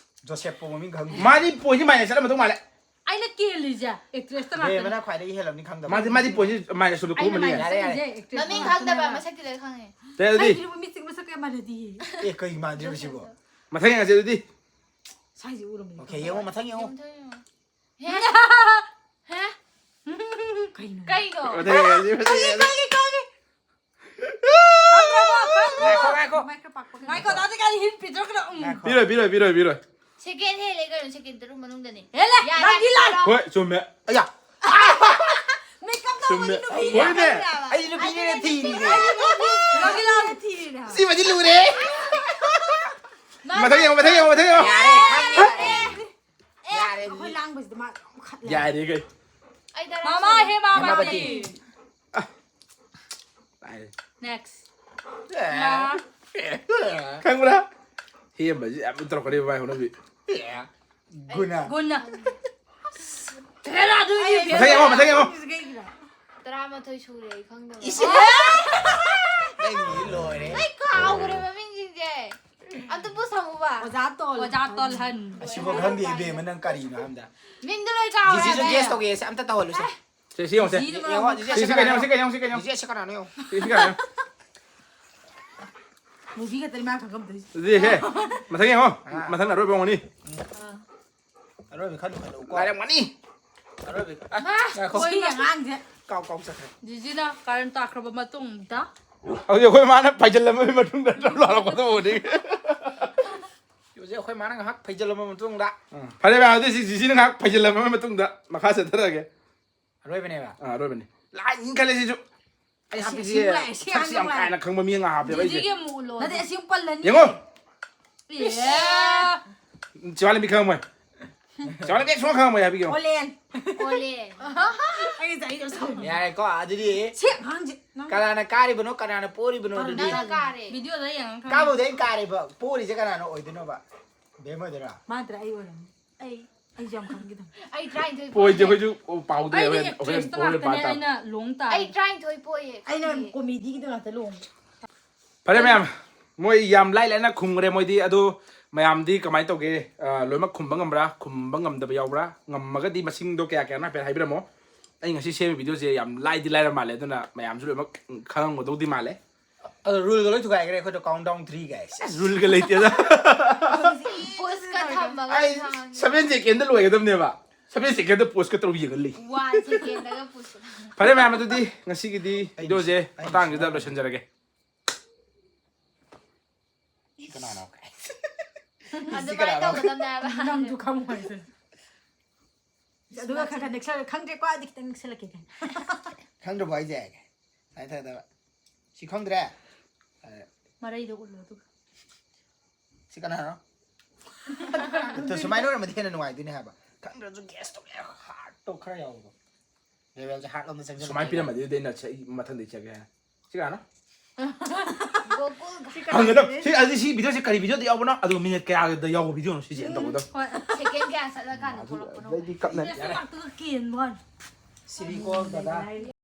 ꯖꯣꯁꯦꯐꯄꯨ ꯃꯃꯤꯡ ꯈꯪꯗꯦ꯫ ꯃꯥꯗꯤ pointꯁꯤ minus ꯆꯠꯂꯝꯃꯗꯧ ꯃꯥꯜꯂꯦ꯫ ꯑꯩꯅ ꯀꯦꯜꯂꯤꯁꯦ actressꯇ ꯉꯥꯛꯇꯅꯦ꯫ ꯕꯦꯝꯃꯅ ꯈ꯭ꯋꯥꯏꯗꯒꯤ ꯍꯦꯜꯂꯝꯅꯤ ꯈꯪꯗꯕ꯫ ꯃꯥꯗꯤ, ꯃꯥꯗꯤ pointꯁꯤ minus ꯆꯠꯂ ꯑꯩꯅ ꯀꯨꯝꯃꯅꯤ꯫ minus ꯌꯥꯔꯦ, ꯌꯥꯔꯦ꯫ ꯆꯠꯂꯤꯁꯦ actress ꯃꯃꯤꯡ ꯉꯥꯛꯇꯅꯦꯕ꯫ ꯈꯪꯗꯕ ꯃꯁꯛꯇꯤ ꯂꯣꯏ ꯈꯪꯉꯦ꯫ ꯇꯦ ꯑꯗꯨꯗꯤ꯫ ꯀꯩꯒꯤꯅꯣ ꯃꯤꯠꯁꯤ ꯃꯁꯛ ꯀꯌꯥ ꯃꯥꯟꯅꯗꯤꯌꯦ꯫ ꯑꯦ, ꯀꯩ ꯃꯥꯟꯗ꯭ꯔꯤꯕ ꯁꯤꯕꯣ? ꯃꯊꯪ ꯌꯦꯡꯉꯁꯦ ꯑꯗꯨꯗꯤ꯫ ꯁ꯭ꯋꯥꯏꯁꯦ ꯎꯔꯝꯃꯅꯤ꯫ Okay, ꯌꯦꯡꯉꯣ, ꯃꯊꯪ ꯌꯦꯡꯉꯣ꯫ ꯌꯦꯡꯊꯣꯛ ꯌꯦꯡꯉꯣ꯫ ꯍꯦ? ꯍꯦ? ꯀꯩꯅꯣ? ꯀꯩꯅꯣ? ꯃꯊꯪ ꯌꯦꯡꯉꯁꯤ, ꯃꯊꯪ ꯌꯦꯡꯉꯁꯤ꯫ ꯈꯪꯉꯦ, ꯈꯪꯉꯦ꯫ ꯍꯤꯟ ꯄꯤꯊꯣꯛꯈ꯭ꯔꯣ꯫ ꯎꯝ꯫ ꯉꯥꯏꯈꯣ꯫ ꯄꯤꯔꯣꯏ, ꯄꯤꯔꯣꯏ, ꯄꯤꯔꯣꯏ, ꯄꯤꯔꯣꯏ꯫ ꯁꯦꯀꯦꯟ ꯍꯦꯜꯂꯦ ꯀꯩꯅꯣ, ꯁꯦꯀꯦꯟ ꯇꯔꯨꯛ ꯃꯅꯨꯡꯗꯅꯤ꯫ ꯍꯦꯜꯂꯦ, ꯌꯥꯔꯦ, ꯅꯪꯒꯤ ꯂꯥꯟ꯫ ꯍꯣꯏ, ꯆꯨꯝꯃꯦ꯫ ꯑꯌꯥ! ꯃꯦꯀꯞ ꯇꯧꯕꯒꯤ ꯆꯨꯝꯃꯦ꯫ ꯅꯨꯄꯤꯅꯦ꯫ ꯍꯣꯏꯅꯦ꯫ ꯑꯩ ꯅꯨꯄꯤꯅꯦꯅ ꯊꯤꯔꯤꯅꯦ꯫ ꯅꯪꯒꯤ ꯂꯥꯟ ꯊꯤꯔꯤꯅꯦ꯫ ꯁꯤꯃꯗꯤ ꯂꯨꯔꯦ꯫ ꯃꯊꯪ ꯌꯦꯡꯉꯣ, ꯃꯊꯪ ꯌꯦꯡꯉꯣ, ꯃꯊꯪ ꯌꯦꯡꯉꯣ꯫ ꯌꯥꯔꯦ, ꯈꯪꯉꯦ, ꯌꯥꯔꯦ꯫ ꯑꯦ, ꯌꯥꯔꯦ, ꯑꯩꯈꯣꯏ ꯑꯗꯨꯗꯤ꯫ ꯂꯥꯡꯕꯁꯤꯗ ꯃꯥ ꯌꯥꯝ ꯈꯠꯂꯦ꯫ ꯌꯥꯔꯦ, ꯀꯩ꯫ ꯑꯩ ꯇꯔꯥ ꯃꯃꯥ ꯁꯨꯔꯦ꯫ ꯍꯦ ꯃꯥ ꯍꯦꯃꯥꯄꯇꯤ꯫ ꯄꯥꯇꯤ꯫ ꯇꯥꯏ꯫ Next꯫ ꯑꯦ꯫ ꯃꯥ꯫ ꯈꯪꯕ꯭ꯔꯥ? ꯍꯦꯝꯕꯁꯤ ꯌꯥꯝ ꯇꯧꯔꯛꯀꯅꯦꯕ ꯃꯥꯏ ꯍꯧꯅꯕꯤ꯫ ꯑꯦ꯫ ꯒꯨꯅ꯫ ꯒꯨꯅ꯫ ꯍꯦꯔꯥ ꯑꯗꯨꯒꯤ ꯑꯩ ꯃꯊꯪ ꯌꯦꯡꯉꯣ, ꯃꯊꯪ ꯌꯦꯡꯉꯣ꯫ ꯀꯩꯒꯤꯅꯣ? ꯇꯔꯥꯃꯥꯊꯣꯏ ꯁꯨꯔꯦ ꯑꯩ ꯈꯪꯗꯕ꯫ ꯏꯁ꯫ ꯅꯪꯒꯤꯗꯤ ꯂꯣꯏꯔꯦ꯫ ꯑꯩ ꯀꯥꯎꯈ꯭ꯔꯦ ꯃꯃꯤꯡꯁꯤꯡꯁꯦ꯫ ꯑꯝꯇ ꯄꯨꯁꯜꯂꯨꯕ꯫ ꯑꯣꯖꯥ ꯇꯣꯜ꯫ ꯑꯣꯖꯥ ꯇꯣꯜꯍꯟ꯫ ꯑꯁꯤꯐꯥꯎ ꯈꯪꯗꯦ ꯏꯕꯦꯝꯃ, ꯅꯪ ꯀꯔꯤꯅꯣ ꯍꯥꯏꯕꯗ? ꯃꯤꯡꯗꯣ ꯂꯣꯏ ꯀꯥꯎꯔꯦ ꯖꯤꯖꯤꯁꯨ ꯍꯥꯏꯕ꯫ Guess ꯇꯧꯒꯦ, ꯑꯝꯇ ꯇꯧꯍꯜꯂꯨꯁꯦ꯫ ꯁꯦ, ꯁꯤ ꯌꯦꯡꯉꯨꯁꯦ꯫ ꯖꯤꯅ ꯌꯦꯡꯉꯣ, ꯃꯔꯣꯜ ꯖꯤꯖꯤ ꯁꯤ ꯁꯤ ꯀꯩꯅꯣ, ꯁꯤ ꯀꯩꯅꯣ, ꯁꯤ ꯀꯩꯅꯣ꯫ ꯖꯤꯖꯤ ꯑꯁꯤ ꯀꯅꯥꯅꯣ ꯌꯦꯡꯉꯣ꯫ ꯁꯤ, ꯁꯤ ꯀꯩꯅꯣ꯫ Movie ꯈꯛꯇꯅꯤ ꯃꯥ ꯈꯪꯉꯝꯗꯣꯏꯁꯦ꯫ ꯖꯤꯖꯤ ꯁꯦ, ꯃꯊꯪ ꯌꯦꯡꯉꯣ꯫ ꯑꯥ꯫ ꯃꯊꯪ ꯑꯔꯣꯏꯕ ꯑꯣꯏꯔꯝꯒꯅꯤ꯫ ꯑꯥ꯫ ꯑꯔꯣꯏꯕ ꯈꯜꯂꯨ, ꯈꯜꯂꯨ, ꯀꯣ꯫ ꯉꯥꯏꯔꯝꯒꯅꯤ꯫ ꯑꯔꯣꯏꯕ꯫ ꯑ, ꯃꯥ, ꯉꯥꯏꯈꯣ꯫ ꯃꯣꯏꯒꯤ ꯑꯉꯥꯡꯁꯦ꯫ ꯀꯥꯎ, ꯀꯥꯎ ꯆꯠꯈ꯭ꯔꯦ꯫ ꯖꯤꯖꯤꯅ ꯀꯥꯔꯟ ꯇꯥꯈ꯭ꯔꯕ ꯃꯇꯨꯡꯗ꯫ ꯍꯧꯖꯤꯛ ꯑꯩꯈꯣꯏ ꯃꯥꯅ ꯐꯩꯖꯤꯜꯂꯝꯕꯒꯤ ꯃꯇꯨꯡꯗ ꯂꯥꯎꯔꯛꯄꯗꯣ ꯎꯅꯤ꯫ ꯍꯧꯖꯤꯛ ꯑꯩꯈꯣꯏ ꯃꯥꯅ ꯉꯥꯏꯍꯥꯛ ꯐꯩꯖꯤꯜꯂꯝꯕ ꯃꯇꯨꯡꯗ꯫ ꯎꯝ꯫ ꯐꯔꯦ ꯚꯥꯏ, ꯑꯗꯨꯗꯤ ꯖꯤꯖꯤꯅ ꯉꯥꯏꯍꯥꯛ ꯐꯩꯖꯤꯜꯂꯝꯕ ꯃꯇꯨꯡꯗ ꯃꯈꯥ ꯆꯠꯊꯔꯛꯑꯒꯦ꯫ ꯑꯔꯣꯏꯕꯅꯦꯕ? ꯑꯥ, ꯑꯔꯣꯏꯕꯅꯦ꯫ ꯂꯥꯏꯅꯤꯡ ꯈꯜꯂꯦ ꯁꯤꯁꯨ꯫ ꯑꯩ ꯑꯁꯤ, ꯍꯥꯞꯄꯤꯁꯦ ꯑꯁꯤ ꯅꯨꯡꯉꯥꯏ, ꯑꯁꯤ ꯁꯛꯁꯤ ꯌꯥꯝ ꯌꯥꯝ ꯅꯨꯡꯉꯥꯏ꯫ ꯀꯥ ꯍꯦꯟꯅ ꯈꯪꯕ ꯃꯤ ꯑꯃ ꯍꯥꯞꯄꯦꯕ ꯑꯩꯁꯦ꯫ ꯖꯤꯖꯤꯒꯤ ꯑꯃꯨꯛ ꯎꯠꯂꯣ꯫ ꯅꯠꯇꯦ, ꯑꯁꯤ ꯑꯃꯨꯛ ꯄꯜꯂꯅꯤ꯫ ꯌꯦꯡꯉꯣ꯫ ꯑꯦ꯫ ꯆꯤꯋꯥꯂꯤ ꯃꯤ ꯈꯪꯉꯝꯃꯣꯏ꯫ ꯆꯤꯋꯥꯂꯤ ꯃꯤ ꯁꯨꯡꯈꯪ ꯈꯪꯉꯝꯃꯣꯏ ꯍꯥꯏꯕꯤꯒꯦ꯫ ꯑꯣꯂꯦꯟ꯫ ꯑꯣꯂꯦꯟ꯫ ꯑꯩ ꯉꯁꯥꯏ ꯑꯩꯗꯣ ꯁꯥꯎꯅꯤꯡꯉꯦ꯫ ꯌꯥꯔꯦꯀꯣ, ꯑꯗꯨꯗꯤ꯫ ꯁꯤ ꯑꯉꯥꯡꯁꯦ ꯅꯪ ꯀꯅꯥꯅ ꯀꯥꯔꯤꯕꯅꯣ, ꯀꯅꯥꯅ ꯄꯣꯔꯤꯕꯅꯣ ꯑꯗꯨꯗꯤ? ꯅꯪꯅ ꯀꯥꯔꯦ꯫ Video ꯗ ꯌꯦꯡꯉ ꯈꯪꯉꯦ꯫ ꯀꯥꯕꯨꯗꯤ ꯑꯩꯅ ꯀꯥꯔꯦꯕ, ꯄꯣꯔꯤꯁꯦ ꯀꯅꯥꯅ ꯑꯣꯏꯗꯣꯏꯅꯣꯕ? ꯕꯦꯝ ꯑꯣꯏꯗꯣꯏꯔꯥ? ꯃꯥ ꯅꯠꯇ꯭ꯔꯥ ꯑꯩ ꯑꯣꯏꯔꯝꯅꯤ꯫ ꯑꯩ, ꯑꯩꯁꯨ ꯌꯥꯝ ꯈꯪꯈꯤꯗꯕꯅꯦ꯫ ꯑꯩ ꯇꯔꯥꯅꯤꯊꯣꯏ ꯄꯣꯏꯁꯦ ꯄꯣꯛꯑꯦ꯫ ꯑꯩꯈꯣꯏꯁꯨ ꯄꯥꯎꯗ ꯑꯩꯗꯤ ꯂꯩꯍꯧꯔꯦ, ꯍꯣꯔꯦꯟ, actress ꯇ ꯍꯣꯔꯦꯟ ꯉꯥꯛꯇꯅꯦ ꯄꯥ ꯇꯥꯕ꯫ ꯑꯩꯅ ꯂꯣꯡ ꯇꯥꯔꯦ꯫ ꯑꯩ ꯇꯔꯥꯅꯤꯊꯣꯏ ꯄꯣꯛꯑꯦ, ꯑꯩꯅ ꯈꯪꯗꯦ꯫ Comedy ꯒꯤꯗ ꯉꯥꯛꯇ ꯂꯣꯡꯉꯦ꯫ ꯐꯔꯦ ꯃꯌꯥꯝ, ꯃꯣꯏ ꯌꯥꯝ ꯂꯥꯏ ꯂꯥꯏꯅ ꯈꯨꯝꯈ꯭ꯔꯦ ꯃꯣꯏꯗꯤ꯫ ꯑꯗꯣ ꯃꯌꯥꯝꯗꯤ ꯀꯃꯥꯏꯅ ꯇꯧꯒꯦ? ꯑ, ꯂꯣꯏꯅꯃꯛ ꯈꯨꯝꯕ ꯉꯝꯕ꯭ꯔꯥ? ꯈꯨꯝꯕ ꯉꯝꯗꯕ ꯌꯥꯎꯕ꯭ꯔꯥ? ꯉꯝꯃꯒꯗꯤ ꯃꯁꯤꯡꯗꯣ ꯀꯌꯥ ꯀꯌꯥꯅꯣ ꯍꯥꯏꯐꯦꯠ ꯍꯥꯏꯕꯤꯔꯝꯃꯣ꯫ ꯑꯩ ꯉꯁꯤ ꯁꯦꯝꯃꯤ video ꯁꯦ ꯌꯥꯝ ꯂꯥꯏꯗꯤ ꯂꯥꯏꯔ ꯃꯥꯜꯂꯦ, ꯑꯗꯨꯅ ꯃꯌꯥꯝꯁꯨ ꯂꯣꯏꯅꯃꯛ ꯈꯪꯉꯝꯒꯗꯧꯗꯤ ꯃꯥꯜꯂꯦ꯫ ꯑꯗꯣ rule ꯒ ꯂꯣꯏ ꯊꯨꯒꯥꯏꯈ꯭ꯔꯦ ꯑꯩꯈꯣꯏꯗꯣ, countdown three, guys꯫ ꯑꯁ, rule ꯒ ꯂꯩꯇꯦꯗ꯫ Pause ꯀ ꯊꯝꯃꯒ ꯑꯩ ꯊꯥꯡꯉꯦ꯫ Seven second ꯗ ꯂꯣꯏꯒꯗꯕꯅꯦꯕ꯫ Seven second ꯗ pause ꯀ ꯇꯧꯔ ꯌꯦꯡꯍꯜꯂꯤ꯫ One second ꯗꯒ pause꯫ ꯐꯔꯦ ꯃꯌꯥꯝ, ꯑꯗꯨꯗꯤ ꯉꯁꯤꯒꯤꯗꯤ ꯑꯩ video ꯁꯦ ꯑꯩ ꯃꯇꯥꯡꯁꯤꯗ ꯂꯣꯏꯁꯤꯟꯖꯔꯒꯦ꯫ ꯀꯅꯥꯅꯣ ꯀꯥꯏ? ꯑꯗꯨꯃꯥꯏꯅ ꯇꯧꯒꯗꯕꯅꯦ ꯍꯥꯏꯕ꯫ ꯅꯪꯁꯨ ꯈꯪꯉꯨ ꯍꯥꯏꯁꯦ꯫ ꯑꯗꯨꯒ ꯈꯔ ꯈꯔ ꯅꯛꯁꯜꯂ ꯈꯪꯗ꯭ꯔꯦꯀꯣ ꯑꯩꯗꯤ ꯈꯤꯇꯪ ꯅꯛꯁꯜꯂꯛꯀꯦ ꯀꯩꯅꯣ꯫ ꯈꯪꯗ꯭ꯔꯕꯣ ꯍꯥꯏꯁꯦ? ꯁꯨꯃꯥꯏꯅ ꯇꯧꯒꯗꯕ꯫ ꯁꯤ ꯈꯪꯗ꯭ꯔꯦ? ꯃꯔꯩꯗꯣ ꯎꯠꯂꯣ ꯑꯗꯨꯒ꯫ ꯁꯤ ꯀꯅꯥꯅꯣ? ꯑꯗꯣ ꯁꯨꯃꯥꯏꯅ ꯑꯣꯏꯔꯝꯃꯗꯤ ꯍꯦꯟꯅ ꯅꯨꯡꯉꯥꯏꯗꯣꯏꯅꯦ ꯍꯥꯏꯕ꯫ ꯈꯪꯗ꯭ꯔꯁꯨ guess ꯇꯧꯕ ꯌꯥꯏ, heart ꯇꯣ ꯈꯔ ꯌꯥꯎꯕꯗꯣ꯫ Level ꯁꯦ heart ꯂꯣꯝꯗ ꯆꯪꯁꯤꯜꯂꯛꯄ ꯁꯨꯃꯥꯏꯅ ꯄꯤꯔꯝꯃꯗꯤ ꯑꯗꯨꯗꯤ ꯑꯩꯅ ꯁꯤ ꯑꯩ ꯃꯊꯪꯗꯩ ꯆꯠꯀꯦ ꯍꯥꯏ꯫ ꯁꯤ ꯀꯅꯥꯅꯣ? ꯒꯣꯀꯨꯜꯒ꯫ ꯍꯪꯒꯗꯕ ꯁꯤ ꯑꯗꯨꯗꯤ ꯁꯤ video ꯁꯦ ꯀꯔꯤ video ꯗ ꯌꯥꯎꯕꯅꯣ? ꯑꯗꯨꯒ minute ꯀꯌꯥꯗ ꯌꯥꯎꯕ video ꯅꯣ ꯁꯤꯁꯦ ꯑꯩꯅ ꯇꯧꯒꯗꯕ꯫ ꯍꯣꯏ꯫ Second ꯀꯌꯥ ꯆꯠꯂꯀꯥꯟꯗ ꯊꯣꯛꯂꯛꯄꯅꯣ? ꯑꯗꯩꯗꯤ ꯀꯞꯅ ꯉꯥꯛꯇꯒ ꯀꯦꯟꯕ ꯋꯥꯅꯤ꯫ Siri call ꯗꯗꯥ꯫